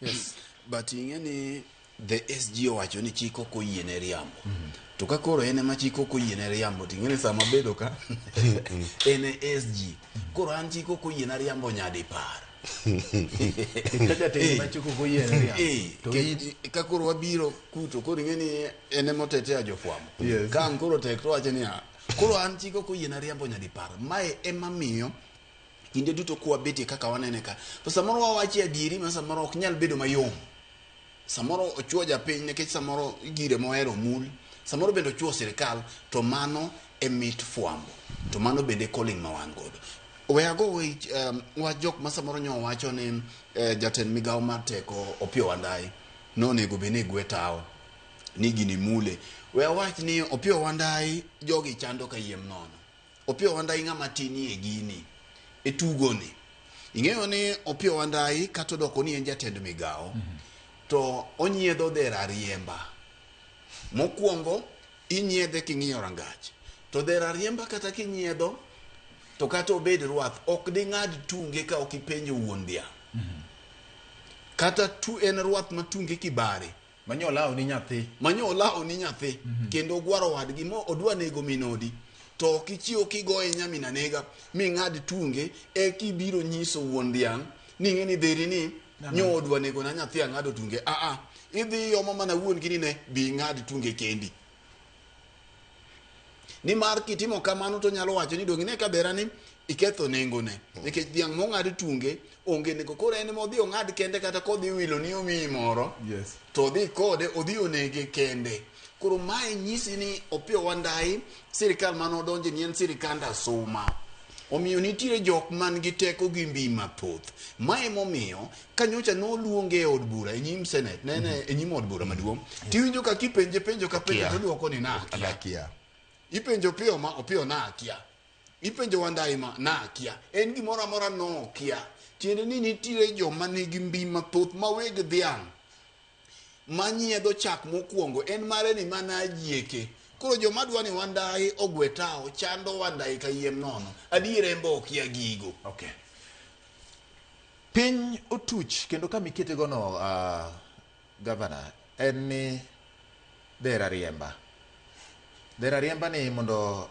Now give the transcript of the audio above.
Yes. But ing'e ni the SG owacho ni chik ok oyiene riambo. To ka koro en ema chik ok oyiene riambo, to ing'e ni sama abedo ka en e SG. Koro an chik ok oyiena riambo nyadipar. Ka jatend ma chik ok oyiene riambo. To Ka koro wabiro kuto, koro ing'e ni en ema otetea jofwambo. Yes. Ka ang' koro tek to owacho niya, koro an chik ok oyiena riambo nyadipar. Mae ema miyo kinde duto kwabetie kaka wanene ka, to samoro wawache adieri ma samoro ok nyal bedo mayom. Samoro ochuo japiny nikech samoro gire mohero omul, samoro bende ochuo sirikal, to mano e mit fwambo, to mano bende e calling ma wan godo. We ago wech wach jok ma samoro nyo wacho ni jatend migawo mar teko Opiyo Wandayi nonego bed ni gwe tawo ni gini mule. We awach ni Opiyo Wandayi jogi chando kayiem nono. Opiyo Wandayi ng'ama tinie e gini, e tugoni. Ing'eyo ni Opiyo Wandayi kata odoko ni en jatend migawo, to onyiedho dher ariemba. Mokwongo, inyiedhe king'iyo rangach. To dher ariemba kata kinyiedho, to kata obed rwath, ok ding'ad tunge ka ok ipenjo wuon dhiang'. Kata tu en rwath ma tunge kibare, Manyo olawo ni nyathi. Manyo olawo ni nyathi. Kendo ogwaro wadgi mo odwa nego min odi. To ok ichiew kigoye nyamin anega ming'ad tunge eka ibiro nyiso wuon dhiang' ni ing'e ni dheri ni nyo odwa nego na nyathi ang'ado tunge. A a idhi iomo mana wuon gi ni ne bi ing'ad tunge kendi. Nimar kitimo kamano to onyalo wacho ni donge ine ka dhera ni iketho nengone. Nikech dhiang' mong'ad tunge onge nengo. Koro en modhi ong'ad kende kata kodhi wilo ni omiyi moro. Yes. To odhi kode odhi onege kende. Koro mae nyisi ni Opiyo Wandayi sirikal mane odonje ni en sirikand asuma. Omiyo nitiere jok man gi teko gi mbi mathoth. Mae emomiyo ka nyocha noluonge e od bura e nyim senate, nene e nyim od bura maduong', tiwinjo ka kipenje penjo ka penjo Akia. to odwoko ni nakia. Akia. Ipenjo Opiyo ma Opiyo nakia. Ipenjo Wandayi ma nakia. En gimoro amora nokia. Tiende ni nitiere joma nigi mbi mathoth ma weg dhiang' manyiedho chak mokwongo en mare ni mana ajieke. Koro joma dwa ni Wandayi ogwe tawo chando Wandayi kayiem nono. Adier en be okia gigo. Okay. Piny otuch kendo kama ikete go no gavana en ni dher ariemba. Dher ariemba ni mondo